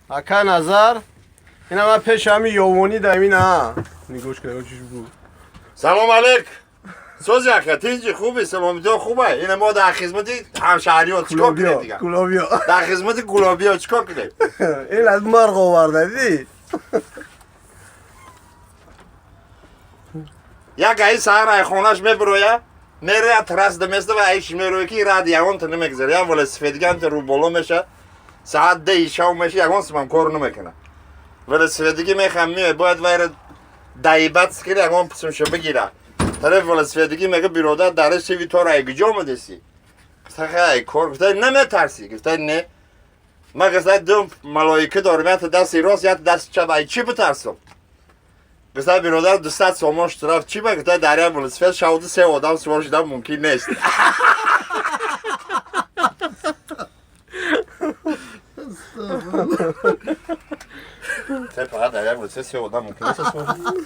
Ака Назар, ина ман пеш ҳами ёвонӣ да ина. Нигош кун, чиш буд. Салом алейк. Сози ака, тинҷи хуби, саломатиё хубе. Ина мо дар хизмати ҳамшаҳриё чикор кунем дигар? Кулобиё. Дар хизмати гулобиё чикор кунем? Ин аз марғ оварда, дидӣ? Як аи саҳар ай хонаш мебироя, мероя трасс даместа ва аиш мероя ки рад ягон та намегзара. Як велосипедган та рӯ боло меша. Саат 10 шав меша, ягон симам кор намекуна. Велосипедиги мехам меоя, бояд вайра даибат скира ягон писмша бигира. Тараф велосипедиги мега биродар дар сиви тора ай куҷо омадеси? Гуфта хай кор, гуфта наметарси? Гуфта не. Ма гуфта ду малоика дорам, якта дасти рост, якта дасти чап, ай чӣ битарсам? Гуфта биродар 200 сомон штраф чӣ ба? Гуфта дар як велосипед шавду се одам сувор шудан мумкин нест. Фақат дар як велосипед се одам мумкин нест сувор шудан.